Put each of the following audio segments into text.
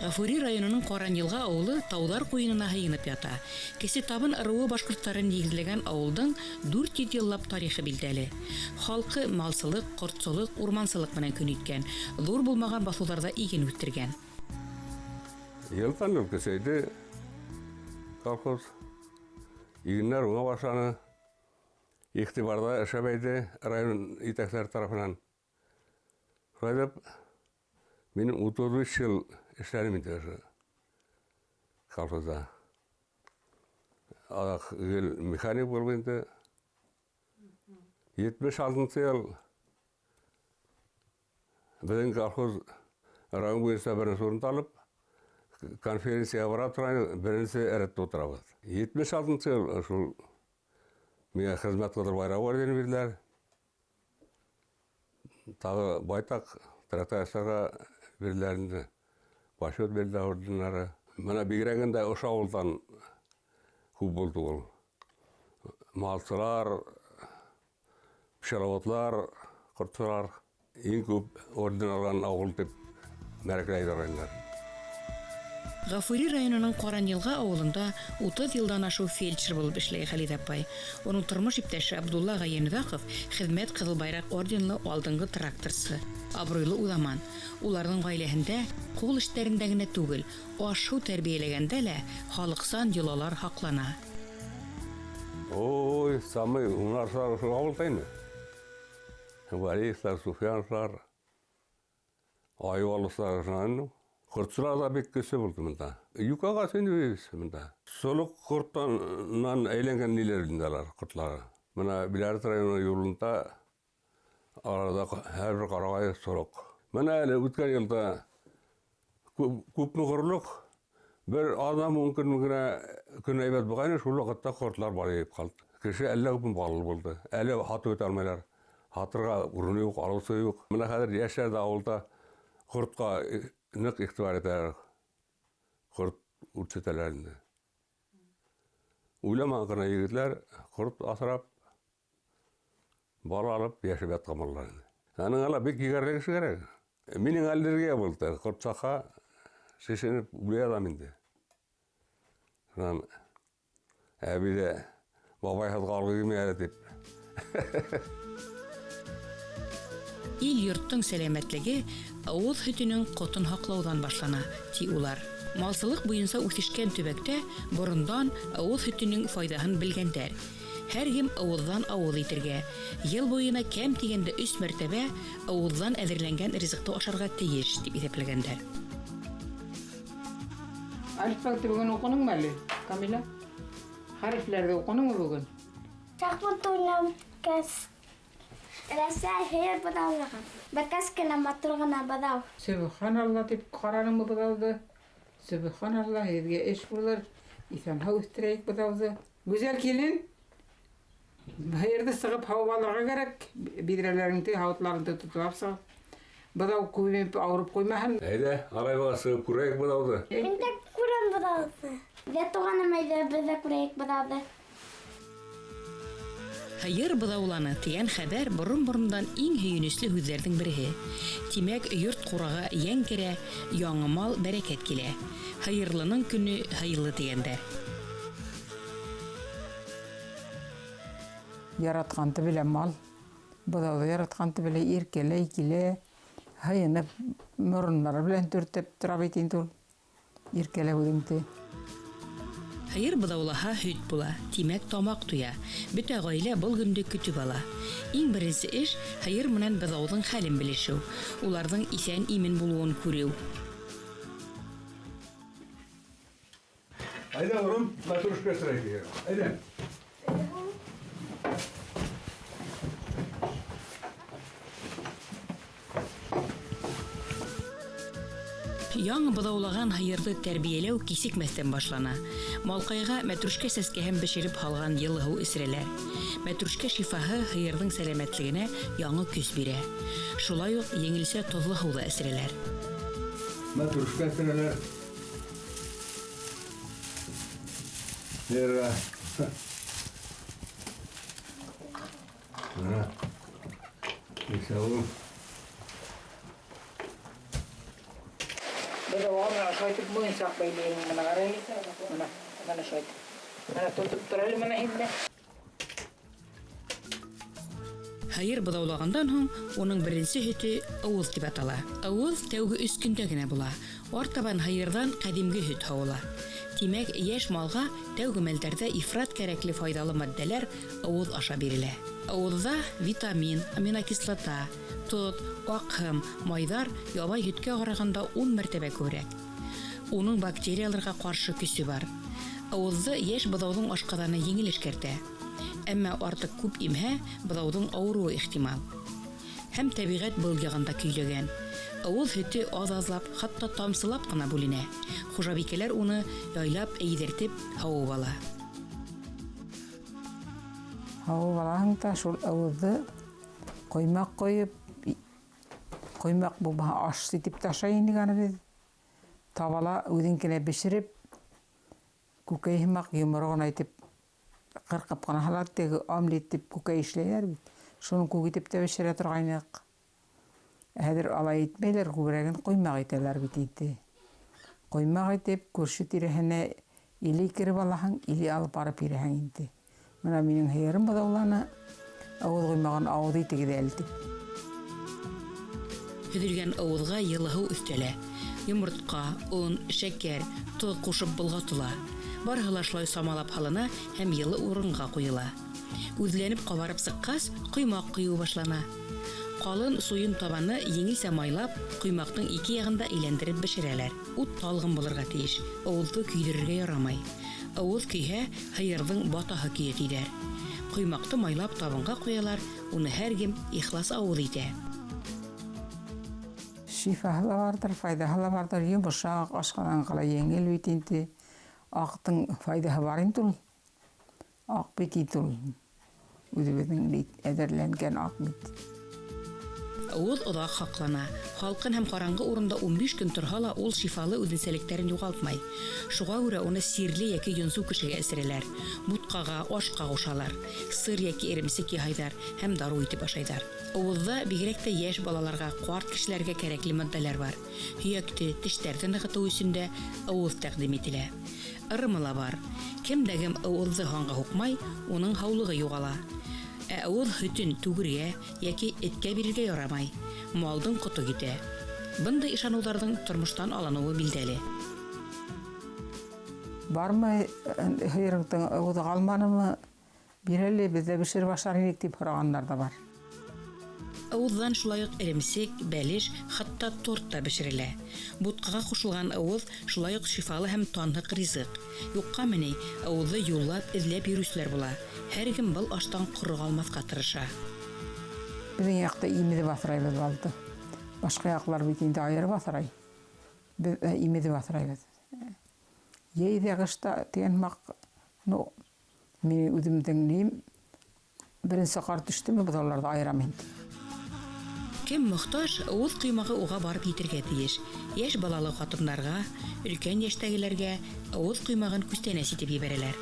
Гафури районының Ҡаранйылға ауылы тауҙар ҡуйынына һыйынып ята. Кесе Табын ырыуы башҡорттарын нигеҙләгән ауылдың 400 йыллап тарихы билдәле. Халҡы малсылыҡ, ҡортсолоҡ, урмансылыҡ менән көн иткән, ҙур булмаған баҫыуҙарҙа иген үҫтергән. Йылдан йыл көсәйҙе колхоз. Игеннәр уңа башланы. Иғтибар ҙа шәбәйҙе район етәкселәре тарафынан. Шулай итеп, мин 35 йыл эшләнем инде ошо колхозда. Аҙаҡ гел механик булып инде. 76 йыл беҙҙең колхоз район буйынса беренсе урынды алып, конференцияға бара торған беренсе рәттә ултырабыҙ. 76 йыл шул миңә Хеҙмәт Ҡыҙыл Байрағы ордены бирҙеләр. Тағы байтаҡ трактористарға бирҙеләр инде. Почет бирҙеләр ордендары. Бына бигерәгендә ошо ауылдан күп булды ул. Малсылар, пчеловодлар, ҡортсолар иң күп орден алған ауыл тип мәрәкләй торғайнылар. Гафури районының Ҡаранйылға ауылында 30 йылдан ашыу фельдшер булып эшләй Хәлиҙә апай. Уның тормош иптәше Абдулла Ғәйензаҡов Хеҙмәт Ҡыҙыл Байраҡ орденлы алдынғы тракторсы, абруйлы уҙаман. Уларҙың ғаиләһендә ҡул эштәрендә генә түгел, аш-һыу тәрбиәләгәндә лә халыҡсан йолалар һаҡлана. Ой, самый һунарсылар ошо ауылда ине. Вәлиевтар, Суфияновтар, Айваловтар ошонан. Ҡортсолар ҙа бик көслө булды бында. Юҡ ағас инде бында. Солоҡ ҡорттан әйләнгән ниләр инде алар, ҡортлары. Бына Биләрет районы юлында арада һәр бер ҡарағай солоҡ. Бына әле үткән йылда күпме ҡорлоҡ, бер аҙна ун көн генә көн әйбәт булғайны, шул ваҡытта ҡортлар байып ҡалды. Кеше әллә күпме баллы булды. Әле һатып бөтә алмайлар. Һатырға урыны юҡ, алыусы юҡ. Бына хәҙер йәштәр ҙә ауылда ҡортҡа ныҡ иғтибар итәләр. Ҡорт үрсетәләр инде. Уйламаған ғына егетләр ҡорт аҫрап, бал алып йәшәп ятҡан булалар инде. Аның ала бик егәрле кеше кәрәк. Минең аллергия булды. Ҡорт саҡһа, шешенеп үлә ятам инде. Шунан әбей ҙә бабайһыҙ ҡалғы килмәй әле тип. Ил-йорттоң сәләмәтлеге ауыҙ һөтөнөң ҡотон һаҡлауҙан башлана, ти улар. Малсылыҡ буйынса үҫешкән төбәктә борондан ауыҙ һөтөнөң файҙаһын белгәндәр. Һәр кем ауыҙҙан ауыҙ итергә, йыл буйына кәм тигәндә 3 мәртәбә ауыҙҙан әҙерләнгән ризыҡты ашарға тейеш, тип иҫәпләгәндәр. Әлифбәкте бөгөн уҡыныңмы әле, Камила? Хәрефләрҙе уҡыныңмы бөгөн? Шахмат уйнап үткәс, Рәсәй һыйыр быҙаулаған. Бәкәс кенә матур ғына быҙау. Сөбханалла тип ҡараныңмы быҙауҙы? Сөбханалла, һеҙгә эш булыр. Иҫән-һау үҫтерәйек быҙауҙы. Гүзәл килен, һыйырҙы сығып һауып алырға кәрәк. Биҙрәләреңде, һауытларыңды тотоп алып сығып. Быҙау күбәйеп ауырып ҡуймаһын. Әйҙә, алай булғас сығып күрәйек быҙауҙы. Мин дә күрәм быҙауҙы. Әйҙә, туғаным, әйҙә, беҙ ҙә күрәйек быҙауҙы. Һыйыр быҙауланы тигән хәбәр борон-борондан иң һөйөнөслө һүҙҙәрҙең береһе. Тимәк, йорт ҡураға йән керә, яңы мал бәрәкәт килә. Һыйырлының көнө һыйлы тигәндәр. Яратҡанды белә мал, быҙауҙы яратҡанды белә, иркәләй килә, һыйынып, мороннары белән төртөп тора бит инде ул. Иркәләп үҙеңде. Һыйыр быҙаулаһа һөт була, тимәк, тамаҡ туя. Бөтә ғаилә был көндө көтөп ала. Иң беренсе эш һыйыр менән быҙауҙың хәлен белешеү, уларҙың иҫән-имен булыуын күреү. Әйҙә, улым, мәтрүшкә эсерәйек. Әйҙә. Яңы быҙаулаған һыйырҙы тәрбиәләү кисекмәҫтән башлана. Малҡайға мәтрүшкә сәскәһен бешереп һалған йылы һыу эсерәләр. Мәтрүшкә шифаһы һыйырҙың сәләмәтлегенә яңы көс бирә. Шулай уҡ еңелсә тоҙло һыу ҙа эсерәләр. Мәтрүшкә эсерәләр. Бирә. Менә. Нисә ул? Быҙауға менә ошолай итеп муйынсаҡ бәйләйһең, менә ҡара әле. Менә, менә шулай итеп. Менә тотоп тор әле менә һин дә. Һыйыр быҙаулағандан һуң уның беренсе һөтө ыуыҙ тип атала. Ыуыҙ тәүге 3 көндә генә була. Артабан һыйырҙан ҡәҙимге һөт һауыла. Тимәк, йәш малға тәүге мәлдәрҙә ифрат кәрәкле файҙалы матдәләр ыуыҙ аша бирелә. Ыуыҙҙа витамин, аминокислота, тоҙ, аҡһым, майҙар ябай һөткә ҡарағанда 10 мәртәбә күберәк. Уның бактерияларға ҡаршы көсө бар. Ыуыҙҙы йәш быҙауҙың ашҡаҙаны еңел эшкәртә. Әммә артыҡ күп имһә, быҙауҙың ауырыуы ихтимал. Һәм тәбиғәт был яғында көйләгән. Ыуыҙ һөтө аҙ-аҙлап, хатта тамсылап ҡына бүленә. Хужабикәләр уны яйлап, эйҙертеп һауып ала. Һауып алаһың да шул ыуыҙҙы ҡоймаҡ ҡойоп, ҡоймаҡ булмаһа аш итеп тә ашай инек аны беҙ. Табала үҙең генә бешереп, күкәй һымаҡ йомороғона итеп ҡырҡып ҡына һалат, теге омлет тип күкәй эшләйҙәр бит. Шуның күк итеп тә бешерә торғайныҡ. Хәҙер алай итмәйҙәр, күберәген ҡоймаҡ итәләр бит инде. Ҡоймаҡ итеп, күрше тирәһенә иле кереп алаһың, иле алып барып бирәһең инде. Мына минең һыйырым быҙауланы, ыуыҙ ҡоймағын ауыҙ итегеҙ әле тип. Һөҙөлгән ыуыҙға йылы һыу өҫтәлә. Йомортҡа, он, шәкәр, тоҙ ҡушып болғатыла. Барыһы ла шулай самалап һалына һәм йылы урынға ҡуйыла. Үҙләнеп ҡабарып сыҡҡас, ҡоймаҡ ҡойоу башлана. Ҡалын суйын табаны еңелсә майлап, ҡоймаҡтың ике яғында әйләндереп бешерәләр. Ут талғын булырға тейеш, ыуыҙҙы көйҙөрөргә ярамай. Ыуыҙ көйһә, һыйырҙың батаһы көйә тиҙәр. Ҡоймаҡты майлап табынға ҡуялар, уны һәр кем ихлас ауыҙ итә. Шифаһы ла барҙыр, файҙаһы ла барҙыр. Йомшаҡ, ашҡаҙанға ла еңел бит инде. Аҡтың файҙаһы бар инде ул. Аҡ бит инде ул. Үҙебеҙҙең бит әҙерләнгән аҡ бит. Ыуыҙ оҙаҡ һаҡлана. Һалҡын һәм ҡараңғы урында 15 көн торһа ла ул шифалы үҙенсәлектәрен юғалтмай. Шуға күрә уны сирле йәки йонсоу кешегә эсерәләр. Бутҡаға, ашҡа ҡушалар. Сыр йәки эремсек яһайҙар һәм дарыу итеп ашайҙар. Ыуыҙҙа бигерәк тә йәш балаларға, ҡарт кешеләргә кәрәкле матдәләр бар. Һөйәкте, тештәрҙе нығытыу өсөн дә ыуыҙ тәҡдим ителә. Ырымы ла бар. Кем дә кем ыуыҙҙы һанға һуҡмай, уның һаулығы юғала. Ә ыуыҙ һөтөн түгергә йәки эткә бирергә ярамай. Малдың ҡото китә. Бындай ышаныуҙарҙың тормоштан алыныуы билдәле. Бармы һыйырыңдың ыуыҙы ҡалманымы? Бир әле, беҙ ҙә бешереп ашар инек тип һорағандар ҙа бар. Ыуыҙҙан шулай уҡ эремсек, бәлеш, хатта торт та бешерелә. Бутҡаға ҡушылған ыуыҙ шулай уҡ шифалы һәм танһыҡ ризыҡ. Юҡҡамы ни, ыуыҙҙы юллап, эҙләп йөрөүселәр була. Һәр кем был аштан ҡоро ҡалмаҫҡа тырыша. Беҙҙең яҡта имеҙеп аҫрайбыҙ балды. Башҡа яҡлар бит инде айырып аҫрай. Беҙ имеҙеп аҫрайбыҙ. Йәйҙә, ҡышта тигән һымаҡ, ну, мин үҙемдең ним, беренсе ҡар төштөмө, быҙауларҙы айырам инде. Кем мохтаж, ыуыҙ ҡоймағы уға барып етергә тейеш. Йәш балалы ҡатындарға, өлкән йәштәгеләргә ыуыҙ ҡоймағын күстәнәс итеп ебәрәләр.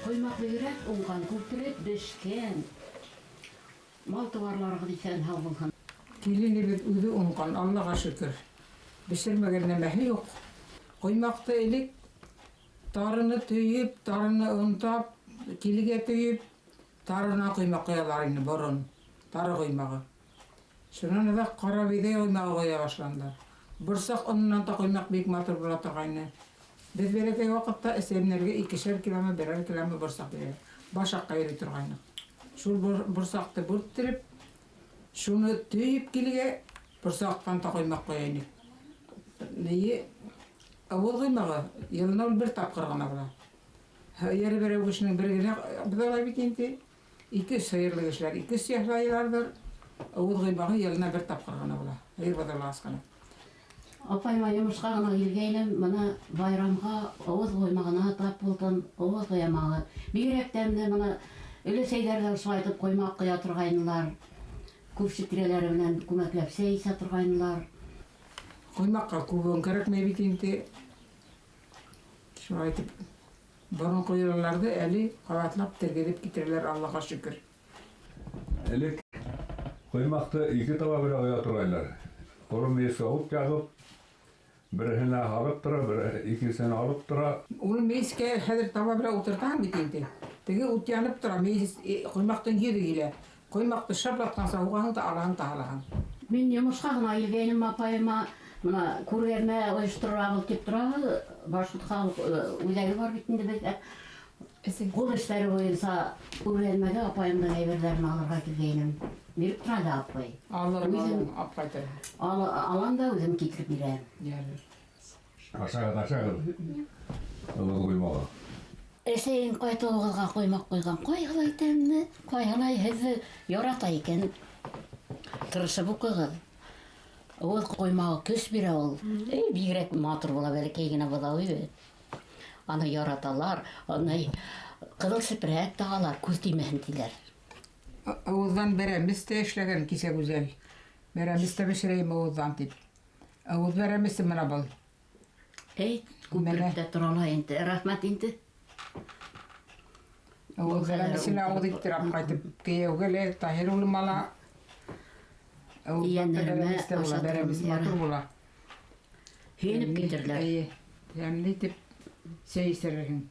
Ҡоймаҡ бигерәк уңған, күптереп бешкән. Мал тыуарларығыҙ иҫән һау булһын. Киленебеҙ үҙе уңған, Аллаға шөкөр. Бешермәгән нәмәһе юҡ. Ҡоймаҡты элек тарыны төйөп, тарыны онтап, килегә төйөп, тарына ҡоймаҡ ҡоялар ине борон, тары ҡоймағы. Шунан аҙаҡ ҡара биҙәй ҡоймағы ҡоя башланды. Борсаҡ ононан да ҡоймаҡ бик матур була торғайны. Беҙ бәләкәй ваҡытта әсәйемдәргә 2-шәр киломе, 1-әр киломе борсаҡ бирә. Башаҡҡа йөрөй торғайныҡ. Шул борсаҡты бүрттереп, шуны төйөп килегә борсаҡтан да ҡоймаҡ ҡоя инек. Нейе, ыуыҙ ҡоймағы йылына ул бер тапҡыр ғына була. Һыйыр берәү кешенең бер генә быҙалай бит инде. 2-3 һыйырлы кешеләр 2-3 яһлайҙарҙыр. Ыуыҙ ҡоймағы йылына бер тапҡыр ғына була. Һыйыр быҙалағас ҡына. Апайыма йомошҡа ғына килгәйнем, бына байрамға ыуыҙ ҡоймағына тап булдым, ыуыҙ ҡоймағы. Бигерәк тәмле, бына өләсәйҙәр ҙә шулай итеп ҡоймаҡ ҡоя торғайнылар. Күрше тирәләре менән күмәкләп сәй эсә торғайнылар. Ҡоймаҡҡа күп он кәрәкмәй бит инде. Шулай итеп борон ҡойолаларҙы әле ҡабатлап тергеҙеп китерәләр, Аллаға шөкөр. Элек ҡоймаҡты 2 таба белән ҡоя торғайнылар. Ҡоро мейескә ут яғып, Береһенә һалып тора, береһе икенсеһенә алып тора. Ул мейескә хәҙер таба белән ултыртаһың бит инде. Теге ут янып тора, мейес ҡоймаҡтың йөҙө килә. Ҡоймаҡты шаплатҡанса һуғаһың да алаһың да һалаһың. Мин йомошҡа ғына килгәйнем апайыма, бына күргәҙмә ойошторабыҙ тип торабыҙ. Башҡорт халыҡ үҙәге бар бит инде беҙҙә. Ҡул эштәре буйынса күргәҙмәгә апайымдың әйберҙәрен алырға килгәйнем. Биреп тора әле апай. Алырым, Үҙем алырым, алып ҡайтырым. Алам да үҙем килтереп бирәм. Ярар. Ашағыҙ, ашағыҙ. Ылыҡ ҡоймағы. Әсәйең ҡайтыуығыҙға ҡоймаҡ ҡуйған. Ҡайһылай тәмле, ҡайһылай һеҙҙе ярата икән. Тырышып уҡығыҙ. Ауыҙ ҡоймағы көс бирә ул. Эй, бигерәк матур була бәләкәй генә быҙау бит. Аны яраталар, аны ҡыҙыл сепрәк тағалар, күҙ теймәһен тиләр. Ауыҙҙан бәрәмес тә эшләгән кисә Гүзәл. Бәрәмес тә бешерәйем ауыҙҙан тип. Ауыҙ бәрәмесе мына был. Эй, күпереп тә тора ла инде. Рәхмәт инде. Ауыҙ бәрәмесе лә ауыҙ иттереп ҡайтып кейәүгә лә, Таһир улыма ла. Ауыҙ Ейәндәремә бәрәмес тә була, ашатырым, бәрәмес матур була. Һөйөнөп китерҙәр. Эйе, тәмле итеп сәй эсерерһең.